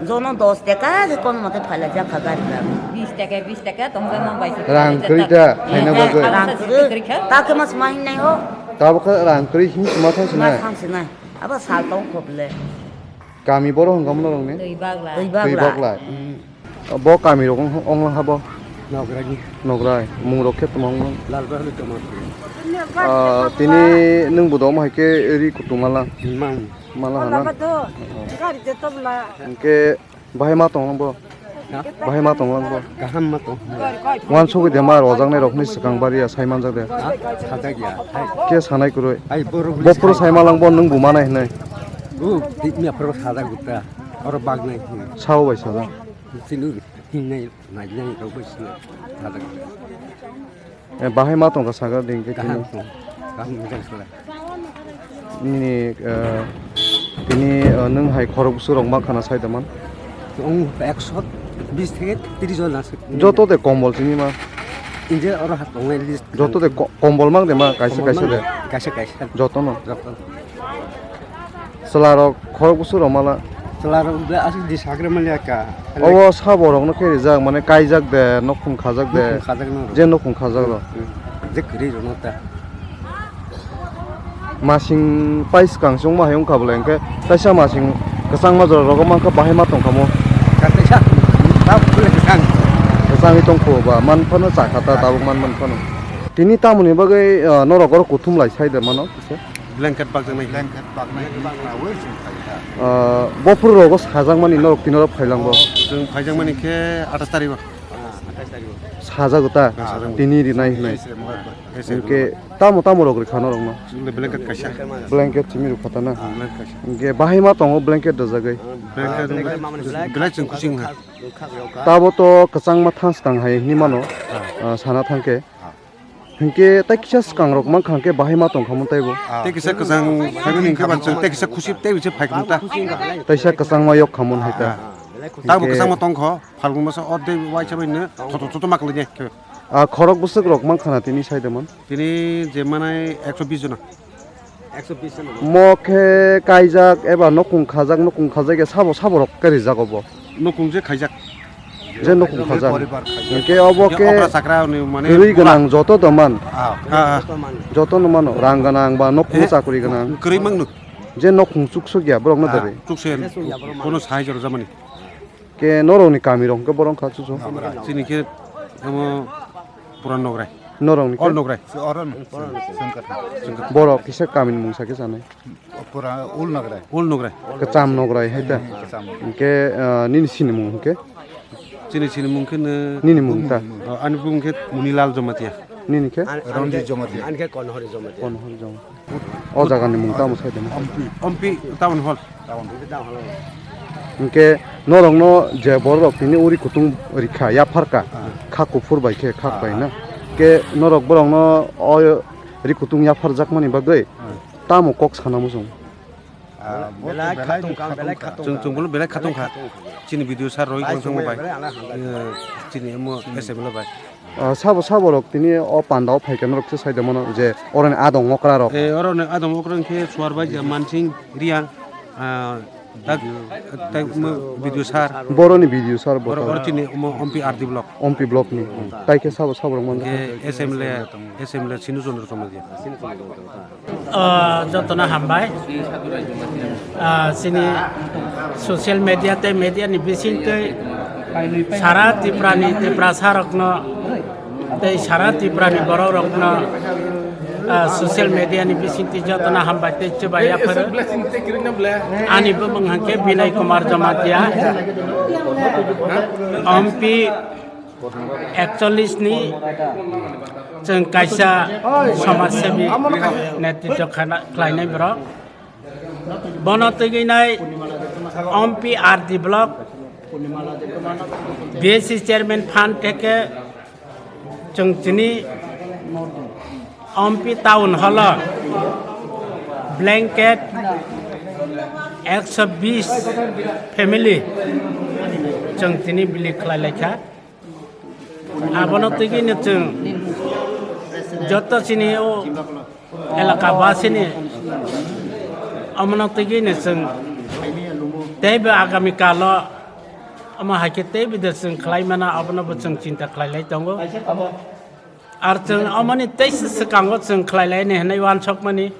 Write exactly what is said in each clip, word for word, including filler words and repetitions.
Jono dos taka je kono mote phailai jak kha gari rang. Bis taka, bis taka tong jak mang bai se. Rang kwrwi ta, khaina bagwi. Rang kwrwi. Ta khe mas ma hingnai ho. Tabuk khe rang kwrwi him sima thang sinai. Ma thang sinai. Abo sal tong khople. Kami boro hwnka mano rokni? Twi bagla. Twi bagla. Twi bagla. Mm. Bo kami rok ong, ong lang habo? Nograi ni. Nograi. Mung rok khe tongma ong lang? Lalbari tongma. Ah, tini nwng bo dom hai khe ri kutung mala. Mang. Mala hana. Gari de tobla. Hwnkhe bahai ma tong lang bo? Ha? Bahai ma tong lang bo? Kaham ma tong. Wansugwi de ma rojaknai rokni swkang bari ya sai manjak de. Ha? Sajak ya. Hai. Khe sanai kwrwi. Hai, borok. Bo phuru sai ma lang bo nwng bo manai hinwi. Bu, tini aphuru sajak gutta. Oro bagnai. Sao bai sajak. Tini hingnai, nainai rok bai sini. Sajak. Eh, bahai ma tongkha sakha ding khe kaham tini. Tong. Kaham wngkha sala. Nini, eh, tini, eh, nwng hai khorok bwswk rok ma khana sai tongman? Wng ekso bis theke tris jon aswk. Joto de kombol chini ma? Inje oro ha tongnai list. Joto de ko-, kombol mang de ma kaisa kaisa de? Kaisa kaisa. Joto no? Joto. Chwla rok khorok bwswk rok mala. Chwla rok bwle aswk di sakre manya ka. Obo sabo rok no khe rijak, mane kaijak de, nokhung khajak de. Nokhung khajak no. Je nokhung khajak rok. Hmm. Je kwrwi rok no ta. Masing pai swkang se wngma hai wngkha bwle, hwnkhe kaisa masing kwchangma jora rogo mankha bahai ma tongkha mo. Kaisa ta bwle kwchang. Kwchangwi tongkho ba man phano chakha ta tabuk man man phano. Tini tamoni bagwi, ah, norok oro kuthum lai sai de mano kisa? Blanket bakjaknai. Blanket baknai hwnwi khnaui chwng phaikha. Ah, bophuru rogo sajakmani norok tini oro phailang bo? Chwng phaijakmani khe athais tarikh o. Sajago ta? Ah, sajago. Tini rinai hwnwi. Yes, yes, yes. Hwnkhe tamo tamo rok rikha norokno? Chwngno blanket kaisa. Blanket simi rwkha ta na? Ah, blanket kaisa. Hwnkhe bahai ma tongo blanket rwjagwi? Blanket wngkha, belai chwng khusi wngkha. Tabo to kwchangma thang swkang hai hinwi mano, ah, sana thangkhe. Ah. Hinkhe tei kisa swkang rok mankha hinkhe bahai ma tongkha mo teibo. Ah. Tei kisa kwchang phaimani hinkhe ba chwng tei kisa khusi tei bisi phaikha ta. Teisa kwchangma yok kha mo hai ta. Ah. Tabo hinkhe kwchangma tongkho, Phalgun masa o tei waisa bai no thoto thoto ma kwlai de. Ah, khorok bwswk rok mankha na tini sai de man? Tini je manai ekso bis jona. Mo khe kaijak eba nokung khajak, nokung khajak ya sabo sabo rok khe rijak obo. Nokung je khaijak. Je nokung khajak. Poribar khaijak. Hwnkhe obo khe okra chakra ni mane kwrwi gwnang joto doman. Ah, ah. Joto no mano, rang gwnang ba nokung chakri gwnang. Kwrwi mangno. Je nokung chuksuk ya borok no dare. Chukse kono sahai jor jamani. Ke norokni kamirok hwnkhe borok wngkha chuchu? Chini khe omo Puran Nograi. Norokni khe? All Nograi. Borok kisa kamini mung sakhe sanai. Pura Ul Nograi. Ul Nograi. Kwcham Nograi hai ta. Kwcham. Hwnkhe, ah, nini sinimung hwnkhe? Chini sinimung khe no. Nini mung ta? Oh, ani bumung khe Munilal Jamatia. Nini khe? Ronjit Jamatia. Ani khe Konohori Jamatia. Konohori Jamatia. O jaga ni mung tamo sai tongma? Ompi. Ompi Town Hall. Hwnkhe norokno je borok tini uri kutung rikha, yapharka, kha kuphur bai khe, khak bai na. Hwnkhe norok borokno o ri kutung yapharjakmani bagwi tamo kok sana muchung? Belai khatungkha, belai khatungkha. Chwng, chwng bono belai khatungkha. Chini video sir roi kongsongma bai. Chini omo S M L A bai. Ah, sabo sabo rok tini o panda o phaikha norok se sai de mano je oroni adong okra rok. Eh, oroni adong okra khe Suar bai ja Mansing Riang, ah, tak, tak mo video sir. Boroni video sir bo. Oro, oro chini omo Ompi R D block. Ompi block ni. Tai khe sabo sabo rok man. Khe S M L A, S M L A Sinu Chandra Chamadia. Ah, jotono hambai. Ah, chini social media tei media ni bisingtwi sara Tripura ni Tiprasa rokno tei sara Tripura ni borok rokno, ah, social media ni bisingtwi jotono hambai tei chubai yapharo. Ani bumung hwnkhe Binay Kumar Jamatia, Ompi Ekchollish ni chwng kaisa somaj sebi netritw khana-, khlainai borok. Bono twiginai Ompi R D block B S C chairman phan theke chwng chini Ompi town hall o blanket ekso bis family chwng chini bili khlai laikha. Abono twiginai chwng joto chini o elaka basini omono twiginai chwng teibo agami kalo Omo hai khe tei bidal chwng khlai mana, abono bo chwng chinta khlai lai tongo. Ar chwng omoni teisa swkango chwng khlai lai ni hwnwi uansukmani.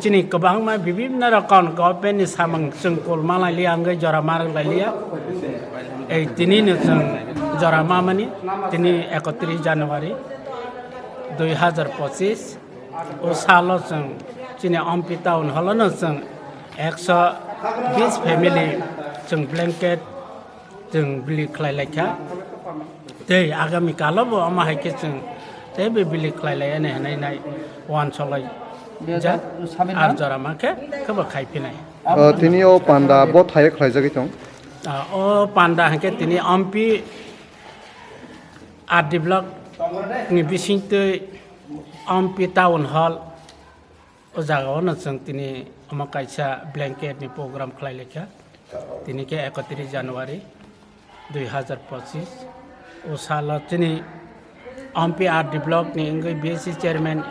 Chini kwbangma bibinno rokom government ni samung chwng kul ma lai liya, wngwi jora ma rwk lai liya. Ei tini no chwng jora ma mani, tini ekotris January dui hazar pochis. O salo chwng chini Ompi town hall no chwng ekso bis family chwng blanket chwng bili khlai lai kha. Tei agami kalo bo omo hai khe chwng tei be bili khlai lai ani hinwi nai uansuk lai jak. Ar jora ma khe khe bo khai phinai. O, tini o panda bo thaio khlai jagwi tong. Ah, o panda hwnkhe tini Ompi R D block ni bisingtwi Ompi town hall. O jaga o no chwng tini omo kaisa blanket ni program khlai lai kha. Tini khe ekotris January dui hazar pochis. O salo chini Ompi R D block ni wngwi B S C chairman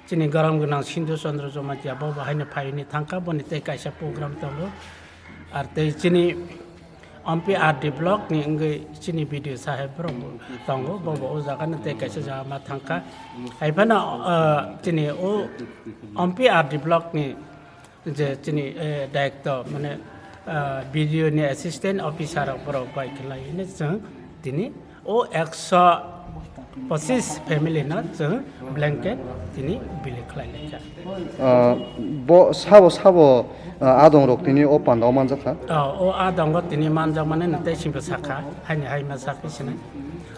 chini gorom gwnang Sindhu Chandra Jamatia bo bo haino phaiwi thangkha, boni tei kaisa program tongo. Ar tei chini Ompi R D block ni wngwi chini B D O saheb borok bo tongo, bo bo o jaga no tei kaisa jaga ma thangkha. Hai phano, ah, chini o Ompi R D block ni je chini, eh, director mane, ah, B D O ni assistant officer rok borok bai khlai hwnwi chwng tini o ekso pochis family no chwng blanket tini bili khlai lai kha. Ah, bo sabo sabo, ah, adong rok tini o panda o manjak kha. Ah, o adong o tini manjak mani no tei singbo sakha, haini hai ma sakhi sinai.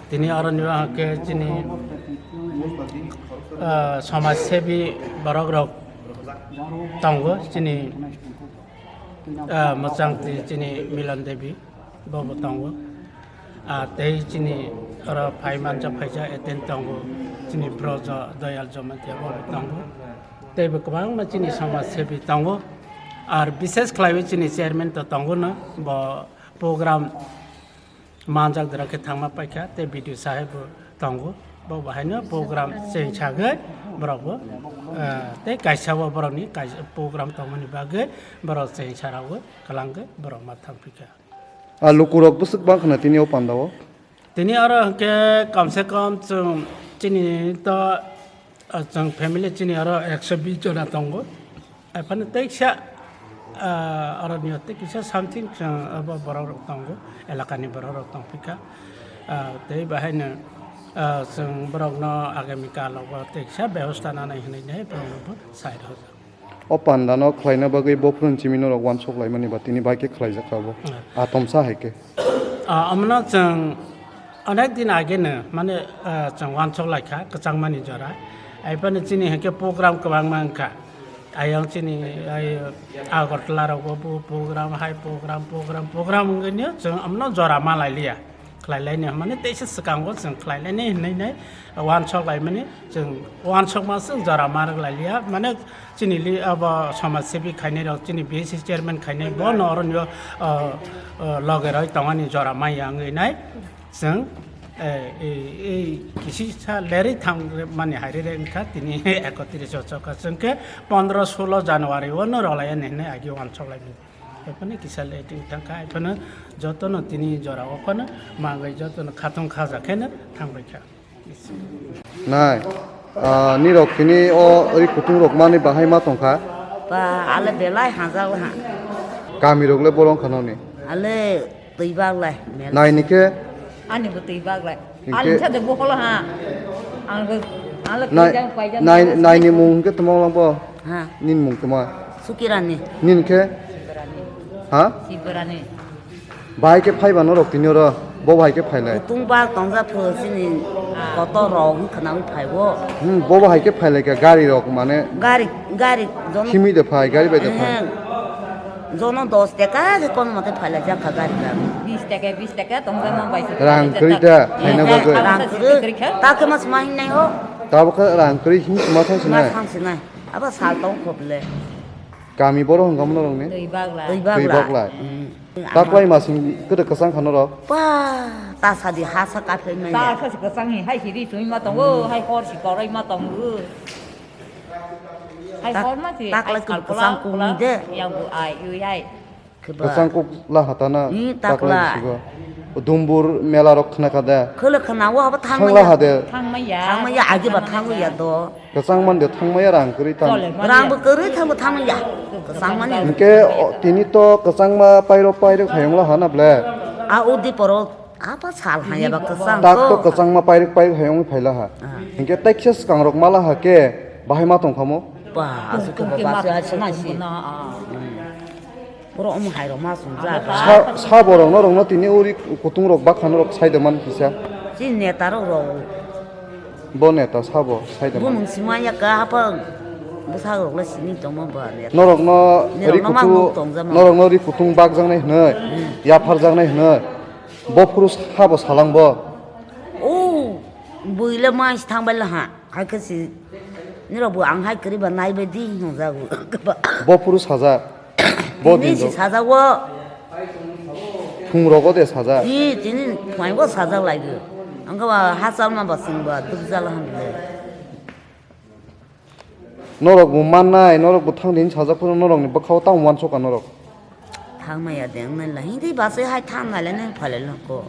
Tini aro ni hwnkhe chini, ah, somaj sebi borok rok tongo chini, ah, mwchang twi chini Milon Devi bo bo tongo. Ah, tei chini oro phai manjak phaijak attend tongo, chini Brojo Doyal Jamatia bo bo tongo. Tei bo kwbangma chini somaj sebi tongo. Ar bises khlaiwi chini chairman to tongo no, bo program manjak dora khe thangma paikha, tei B D O saheb bo tongo. Bo bo haino program cheng sagwi borok bo, eh, tei kaisa bo borokni kaisa program tongmani bagwi borok cheng sarawi kwlangwi borok ma thangpikha. A lukurok bwswk bang khna tini o pandao? Tini oro hwnkhe kamse kam chwng chini to, ah, chwng family chini oro ekso bis jona tongo. Ephano teisa, ah, oro ni teisa something chwng abo borok rok tongo, elaka ni borok rok tongpikha. Ah, tei bahaino, ah, chwng borok no agami kalo bo teisa bebosta nanai hinwi nai borok no bo sai rw. O panda no khlaina bagwi bophron chimi norok uansuk laimani ba tini bai khe khlaijak kha bo. Hmm. Atomsa hai khe. Ah, omono chwng onek din age no, mane, ah, chwng uansuk lai kha kwchangmani jora. Aibani chini hai khe program kwbangma wng kha. Ayang chini ai Agartala rogo bo program, hai program, program, program wngwi no chwng omono jora ma lai liya. Khlai laini hwnmani teisa swkango chwng khlai laini hinwi nai uansuk laimani chwng uansukma chwng jora ma rwk lai liya. Mane chini li abo somaj sebi khainai rok, chini B S C chairman khainai bo no oro nw, o, o, loge roi tongani jora maya wngwi nai chwng, e, e, e, kisi sa lerwi thang mani hai rwi wngkha tini ekotris o chokha chwng khe pondro solo January o no rwlai ani hinwi agi uansuk laimani. Ephano kisa letting thangkha, ephano jotono tini jora o phano mangai jotono khatung khaja kheno thangbai kha. Nai, ah, nirok tini o ri kutung rok mani bahai ma tongkha? Ba, ale belai hajak ha. Kami rok le borong khano ni? Ale twi bak lai, mel. Nai ni khe? Ani bo twi bak lai. Hinkhe ani sa de bo holo ha. Ang bo, ang le nai, twi jang pai jang nai, nai ni mung hinkhe tamo lang bo? Ha. Nin mung tamo? Sukirani. Nin khe? Sibarani. Ha? Sibarani. Bahai khe phai ba norok tini oro, bo bahai khe phai lai. Kutung bak tongja pho chini kotor rok wng khna wng phai bo. Hmm, bo bahai khe phai lai kha gari rok mane. Gari, gari, jono. Simi de phai, gari bai de phai. Eh, jono dos taka khe kono mate phai lai jak kha gari rok. Bis taka, bis taka tongja ma bai se. Rang kwrwi da, phaina bagwi. Rang kwrwi. Ta khe mas ma hingnai ho. Ta bo khe rang kwrwi hin ma thang sinai. Ma thang sinai. Abo sal tong khoble. Kami boro hwnka mano rok ni? Twi baglai. Twi baglai. Twi baglai. Hmm. Taklai masing kwdwk kwchang kha norok? Pa, ta sadi ha sa kaphai mai. Ta sa kwchang hi hai hiri twi ma tongo, hmm, hai hor si korai ma tongo. Hai hor ma si, taklai kwchang kung de. Yang bu ai, ui ai. Kwchang kuk la hatana. Hmm, takla. Takla bisigo. Dumbur mela rok khna kha da. Khwlwk khna o abo thangma ya. Thangla ha de. Thangma ya. Thangma ya, agi ba thangma ya do. Kwchang man de thangma ya rang kwrwi tang. Rang bo kwrwi thangma thangma ya. Kwchang man ya. Hingke o, tini to kwchangma pairo pairo khayong la hana ble. A udi poro apa sal haya ba kwchang. Tak to kwchangma pairo pairo khayong phaila ha. Ah. Hingke teksa swkang rok mala ha ke bahai ma tong khamo. Ba, asuk ke ba, asuk ha sima si. Borok omo hai rok ma song ja ba. Sa, sa borok norok no tini uri kutung rok bakhan rok sai de man kisa. Chini neta rok rok. Bo neta sabo sai de man. Bumung sima ya ka hapang. Bwsa rok le sini tongma ba neta. Norok no ri kutung, norok no ri kutung bak jang nai hwnwi. Hmm. Yaphar jang nai hwnwi. Bo phuru sabo salang bo. O, bui le ma thang bai la ha. Hai khe si, nirok bo ang hai kwrwi ba nai bai di hwnjago. Bo phuru sajak. Bo tini din si do. Sajak o. Phung rogo de sajak. Di, tini phai bo sajak lai di. Ang khe ba ha chal ma ba sing ba duk jala ham le. Norok bo mannai, norok bo thang din sajak phuru norok ni bwkha o tamo uansuk ka norok. Thang maya de, ang nai la, hindi bus hai thang nai la, nang phalai la ko.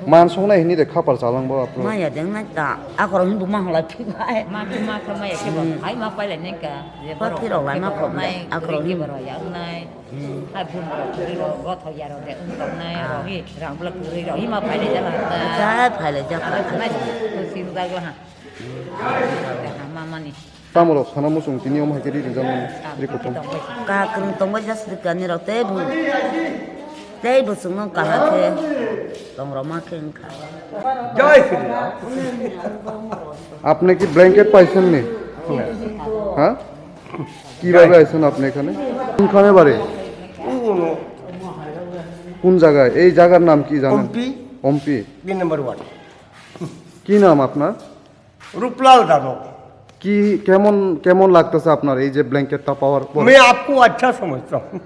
Man song nai hindi de khapar chalang bo apro. Maya de, ang nai ta, akorok hindi ma hala phi bai. Ma phi ma khe maya khe bo, hmm, hai ma pai lai nai ka. Je pa borok thirok lai ma khe kok nai, akorok hindi. Borok ya nai. Hmm. Hai bun borok kuri rok, gothok ya rok de, ung tong nai, ah, rok hi, rang bla kuri rok, hi ma pai lai jala. Jai phalai jak. Nai, to sin dag la ha. Mamani. Tamorok sana muchung tini omo hai khe ri rijak mani, ri kutung. Kaha kwrwng tongbai jak swrwk ani rok tei bu, tei bu chwngno kaha khe tongrok ma khe wngkha. জয় শ্রীরাম। আপনি কি ব্ল্যাঙ্কেট পাইছেন নি? হ্যাঁ। হ্যাঁ? কিভাবে আইছেন আপনি এখানে? কোনখানে বাড়ি? কোন জায়গায়? এই জায়গার নাম কি জানেন? অম্পি। অম্পি। তিন নম্বর ওয়ার্ড। কি নাম আপনার? রূপলাল যাদব। কি, কেমন, কেমন লাগতেছে আপনার এই যে ব্ল্যাঙ্কেটটা পাওয়ার পরে? मैं आपको अच्छा समझता हूँ।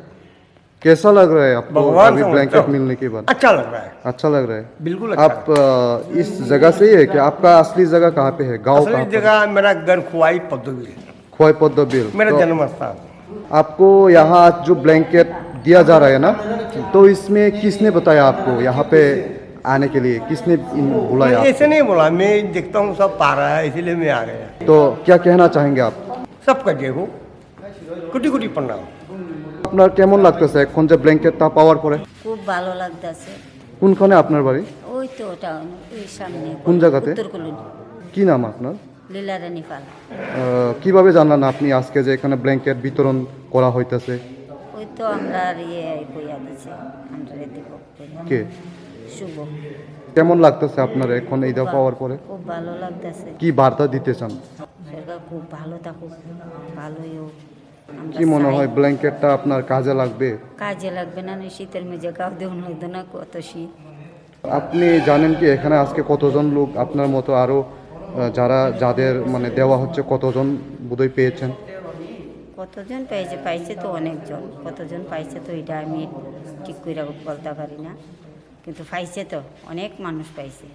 कैसा लग रहा है आपको भगवान अभी समझता ब्लैंकेट हूँ। मिलने के बाद? अच्छा लग रहा है। अच्छा लग रहा है। बिल्कुल अच्छा आप, लग रहा है। अ, इस जगह से ही है कि आपका असली जगह कहाँ पे है? गाँव असली कहाँ पे? जगह मेरा घर खुआई पद्दू बिल। खुआई पद्दू बिल। मेरा तो जन्म स्थान। आपको यहाँ आज जो ब्लैंकेट दिया जा रहा है ना, तो इसमें किसने बताया आपको यहाँ पे आने के लिए? किसने इन-, बुलाया आपको? ऐसे नहीं बोला, मैं देखता हूँ सब पा रहा है, इसीलिए मैं आ गया। तो क्या कहना चाहेंगे आप? सबका जय हो, कोटि कोटि प्रणाम। আপনার কেমন লাগতেছে এখন যে ব্ল্যাঙ্কেটটা পাওয়ার পরে? খুব ভালো লাগতেছে। কোনখানে আপনার বাড়ি? ওই তো টাউন, ওই সামনে। কোন জায়গাতে? উত্তর কলোনি। কি নাম আপনার? লীলা রানী পাল। আহ, কিভাবে জানলেন আপনি আজকে যে এখানে ব্ল্যাঙ্কেট বিতরণ করা হইতেছে? ওই তো আমরা আর ইয়ে বইয়া দিছে, আমরা দিব। কে? শুভ। কেমন লাগতেছে আপনার এখন এইটা পাওয়ার পরে? খুব ভালো লাগতেছে। কি বার্তা দিতে চান? সরকার খুব ভালো থাকুক, ভালোই হোক। আমরা কি মনে চাই। হয় ব্ল্যাঙ্কেটটা আপনার কাজে লাগবে? কাজে লাগবে না, না শীতের মধ্যে গাও দেওয়া লাগতো না, কত শীত। আপনি জানেন কি এখানে আজকে কতজন লোক আপনার মতো আরো, আহ, যারা, যাদের মানে দেওয়া হচ্ছে, কতজন বোধহয় পেয়েছেন? কতজন পেয়েছে? পাইছে তো অনেকজন। কতজন পাইছে তো এটা আমি ঠিক করে বলতে পারি না, কিন্তু পাইছে তো, অনেক মানুষ পাইছে।